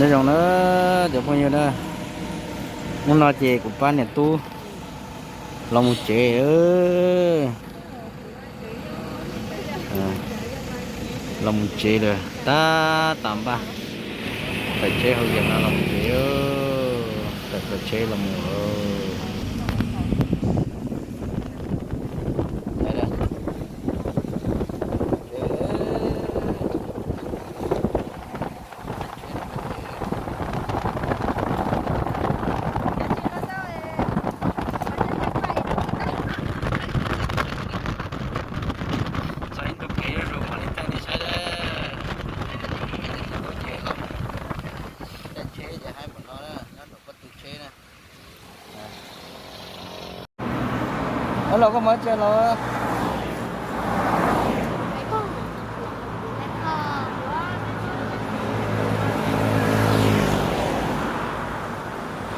Nyob zoo na cov phooj ywg na, hnub no ces kuv pab niam tub los mus tsev. Los mus tsev lawm tab tom npaj, tawm tsheb hauv Vias no los mus tsev, tawm tsheb los mus. Txog ib ntu kev zuj zus mam li thaij nej saib. Ces los mus caij tsheb ces haib npaum no na, nyob rau pob tw tsheb na. Los koj mus tsev los.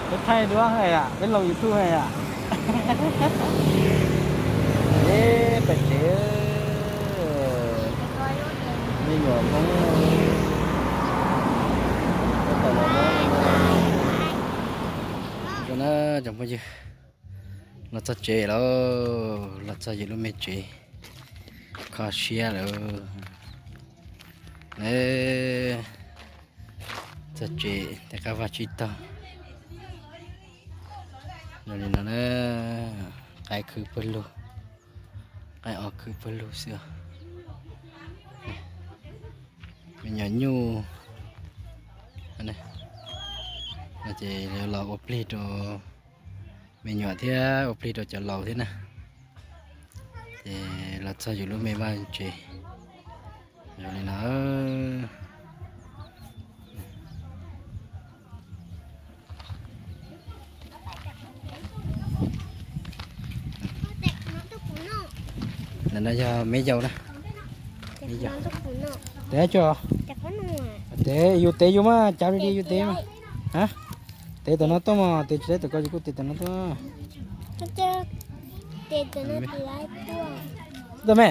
Peb thaij duab yom, peb laug YouTube yom. Peb pais tsev. Me nyuam Hmoob, tab tom los nyob no. Cov phooj ywg, los txog tsev lawm, los txog yus lub me tsev kho siab lawm. Txog tsev tej qab vaj tsib taug. Yog li no na, qaib khwb pawg lug, qaib os khwb pawg lug xwb os. Me nyuam nyuj, ces los ua plig rau me nyuam thiab ua plig rau cov laus thiab na. Ces los txog yus lub me vaj tsev. Yog li no. Ntawm no yog me yau na. Me yau. Tev tso. Tev yus tev yus mas, cav li yus tev mas. Ha? Tev tom no tuaj mas, tev tsis tau tom ko yus kuj tev tom no tuaj. Tuaj me.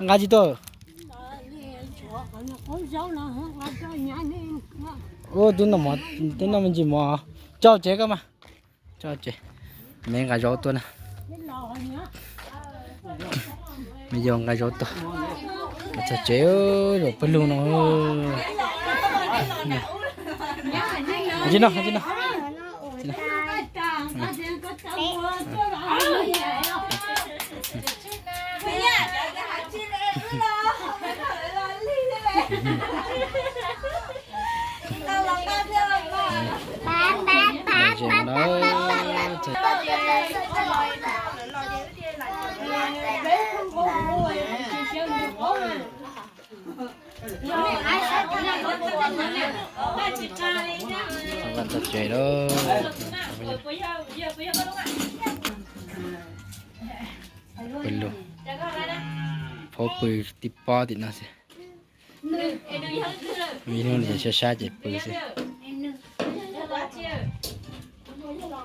Nqa tsis tuaj. Ua tub noj mov, tub noj me ntsis mov. Tso tsev koj mas. Tso tsev. Me nqa zaub tuaj na. Me yau nqa zaub tuaj. Txog tsev, zaum pawg lug no. Tsis no, tsis no. Txog tsev lawm. Pawg lug, phaub pw tib pob tim no xwb. Ib hnub sab sab ces pw xwb.